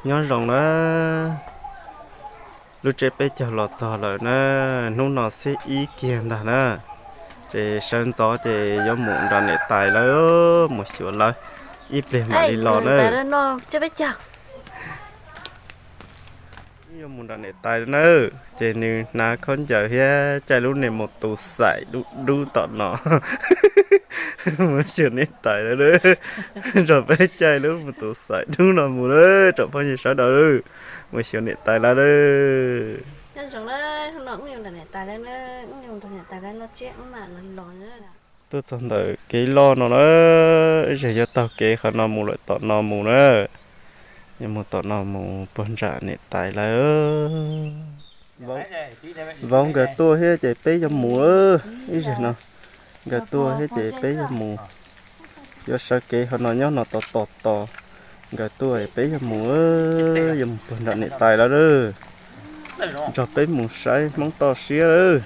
Nyob zoo na, lub tsiab peb caug los txog lawm na, hnub no xiab ib kiag ntag na. Ces sawv ntxov ces yuav mus nram niam tais lawv, mus xyuas lawv ib pliag mam li los na. Yuav mus nram niam tais na, ces nws hnav khaub ncaws thiab caij lub niag mus tus xaim dub dub tom no. Mus xyuas niam tais lawv, nrog peb caij lub mus tus xaim dub no mus na, tsoom phooj ywg sawv daws, mus xyuas niam tais lawv. Tuaj txog ntawm kev loj no na, ib zaug yuav taug kev qhov no mus lawm tom no mus na, yuav mus tom no mus puag nram niam tais lawv. Vauv nkawd tuaj thiab ces peb yuav mus, ib zaug no nkawd tuaj thiab ces peb yuav mus. Yuav sawv kev qhov no nyob no tos tos tos nkawd tuaj peb yuav mus, yuav mus puag nram niam tais lawv lawm. Nrog peb mus saib Hmoob toj siab lawm.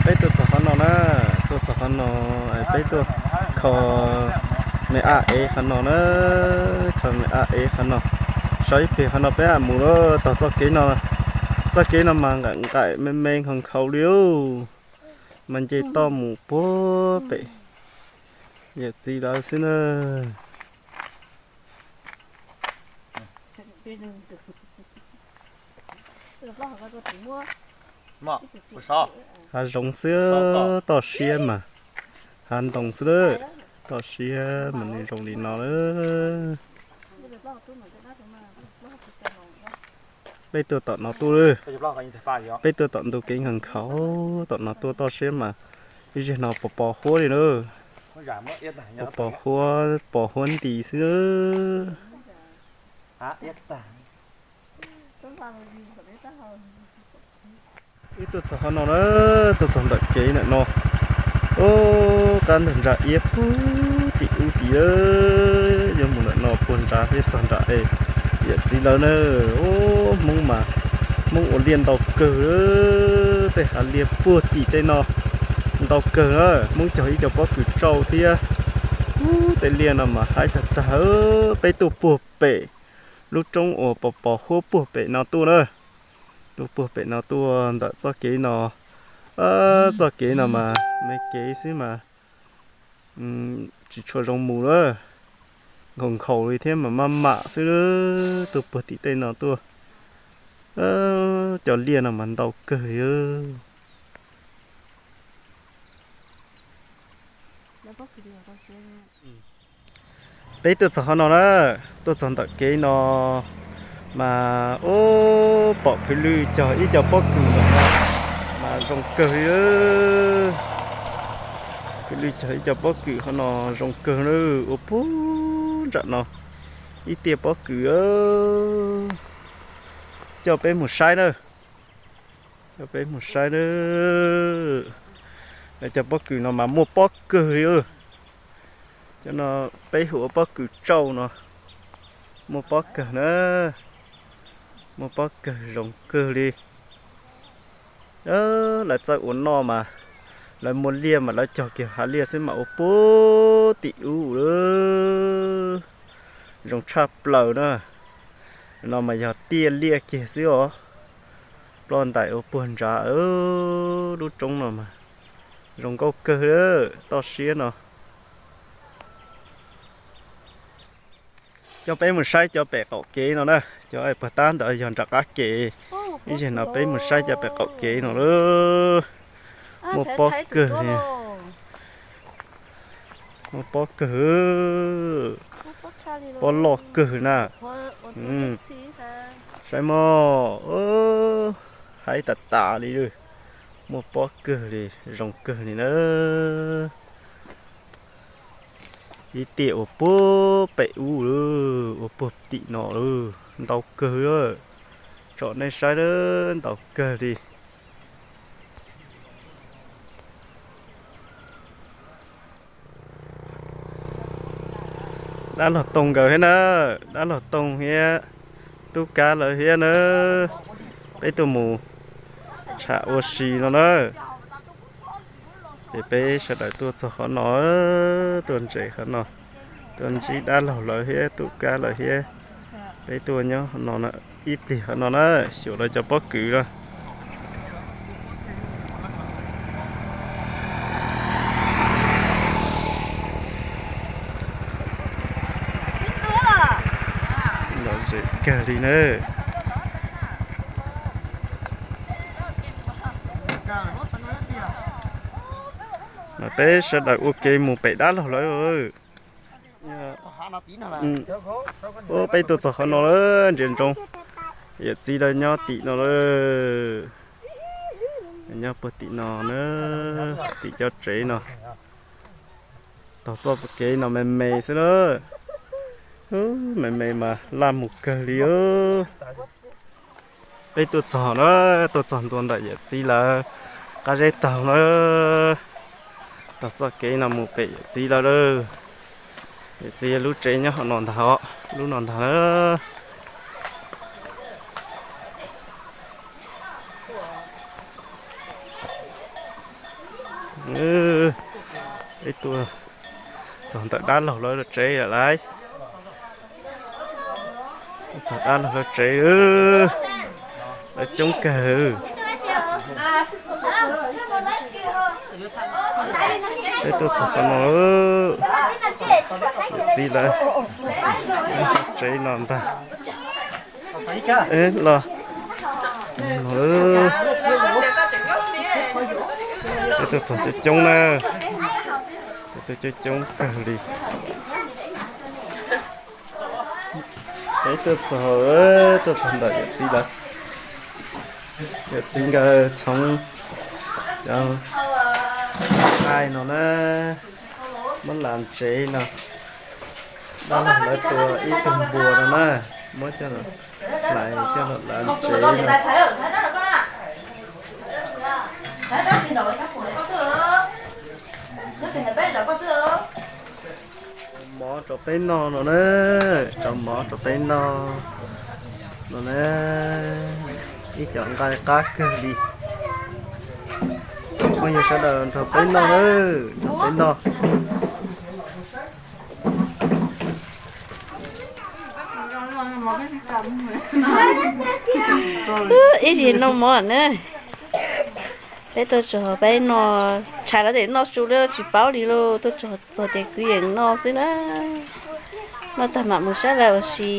Peb tuaj txog qhov no na, tuaj txog qhov no, peb tuaj kho me aj ev qhov no na, kho me aj ev qhov no. Saib ib pliag qhov no peb mam mus lawm, tog txoj kev no, txoj kev no mas nqaim nqaim me me nkhaus nkhaus li, mas nce toj mus puag pem yawm txiv lawv xwb na. Hav zoov xwb, toj siab mas, hav ntoo xwb, toj siab mas nws zoo li no lawm. Peb tuaj tom no tuaj, peb tuaj tom ntug kev nkhaus nkhaus, tom no tuaj toj siab mas ib zaug no pos pos huab li na. Pos pos huab, pos huab nti xwb. Ib tuaj txog qhov no na, tuaj txog ntawm kev ntawm no, ub, qab ntug ntsa iab puag tim ub tim, yuav mus ntawm no puag nrad thiab txog nram es yawm txiv lawv na. Ub, Hmoob mas, Hmoob ua liaj ntau kawg, tej hav liaj puag tim tej no ntau kawg na. Hmoob cog ib co pob kws tsauj thiab. Ub, tej liaj no mas haib tag tag, peb tuaj puag pem lub roob uas pos pos huab puag pem no tuaj na. Tuaj puag pem no tuaj ntawm txoj kev no, txoj kev no mas me kev xwb mas tsis tshua zoo mus na, nkhaus nkhaus li thiab mas maj mam xwb. Tuaj puag tim tej no tuaj, cov liaj no mas ntau kawg li. Peb tuaj txog qhov no na, tuaj txog ntawm kev no mas ub, pom khwv lwj cog ib co pob kws ntawm no mas zoo kawg li. Khwv lwj cog ib co pob kws qhov no zoo kawg na, ua puag nram no ib tiaj pob kws. Coj peb mus saib na, coj peb mus saib na. Cov pob kws no mas muaj pob kawg li. Cov no peb hu ua pob kws tsauj no, muaj pob kawg na, muaj pob kawg zoo kawg li. Lawv txawj ua noj mas, Lawv muaj liaj mas lawv cog kiag hav liaj xwb mas ua puag tim ub lawm. Zoo tshaj plaws na. No mas yog tiaj liaj kiag xwb os. Ploj ntais ua puag nrad lub roob no mas zoo nkauj kawg toj siab no. Coj peb mus saib cov pem qaum kev no na, cov puag tab ntawd yog nram qab kev. Ib zaug no peb mus saib cov pem qaum kev no lauj. Muaj pob kawg li. Muaj pob kawg. Pob loj kawg na. Saib mog, haib tas tas li lawm. Muaj pob kawg li, zoo kawg li na. Ib tiaj ua puag pem ub lawm, ua puag tim no lawm, ntau kawg. Tsom nej saib lawm, ntau kawg li. Dab laug Toog nkawd thiab na, dab laug Toog thiab tub Kab lawv thiab na. Peb tuaj mus tsham ua si no na. Ces peb sawv daws tuaj txog qhov no, tuaj ntses qhov no, tuaj ntsib dab laug lawv thiab tub Kab lawv thiab. Peb tuaj nyob qhov no na, ib pliag qhov no na, xyuas lawv cov pob kws na. Lom zem kawg li na. Mas peb sawv daws ua ke mus pem dab laug lawv. Peb tuaj txog qhov no lawm, ntsia ntsoov, yawm txiv lawv nyob tim no lawm. Nyob puag tim no na, tim cov tsev no. Taug txoj kev no me me xwb na. Me me mas laj mus kawg li. Peb tuaj txog na, tuaj txog ntua ntawm yawm txiv lawv qab zeb taug na. Taug txoj kev no mus pem yawm txiv lawv lawm. Yawm txiv lub tsev nyob hauv no ntag, lub no ntag na. Peb tuaj txog ntawm dab laug lawv tsev lawm lauj. Txog dab laug lawv tsev, lawv coob kawg. Peb tuaj txog qhov no, yawm txiv lawv tsev no ntag. Los, peb tuaj txog coob coob na, peb tuaj coob coob kawg li. Peb tuaj txog, tuaj txog ntawm yawm txiv lawv, yawm txiv nkawd txhoov cov nqaij no na, muab hlais tsev no. Dab laug lawv tua ib tug npua no na, muab coj los hlais coj los hlais tsev no. Mov rau peb noj no na, tso mov rau peb noj no na. Ib co nqaij qab kawg li. Phooj ywg sawv daws nrog peb noj na, nrog peb noj. Ib zig noj mov na. Peb tuaj txog peb noj, tshav lawv tias noj su lawm tsis paub li lauj, tuaj txog txog ces kwv yees noj xwb na. Noj tag mam mus sab lawm ua si.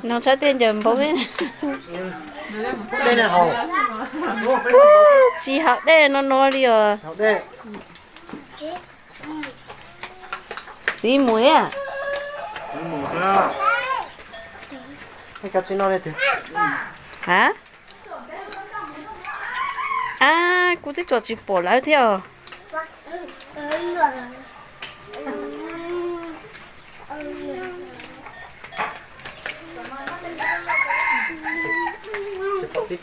No tshab tiaj ncaws npoo. Tsis haus dej no no li os. Txiv mus thiab. Ha? Ab, kuv twb tsom tsis pom lawv thiab os. Twb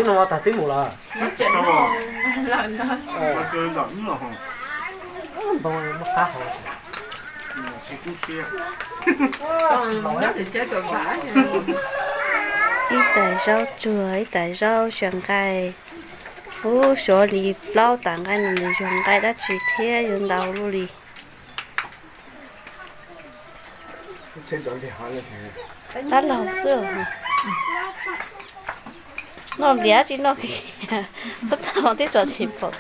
no tag twb mus lawm. Ntoo muab qab hauv. Ib tais zaub tsuag, ib tais zaub xyaw nqaij. Ub, xyov li plaub tais nqaij no nws yog nqaij dab tsi thiab yuav ntau luaj li. Tab laug xwb. Noj liab tsis noj kiag, tab txog twb tso tsis pom.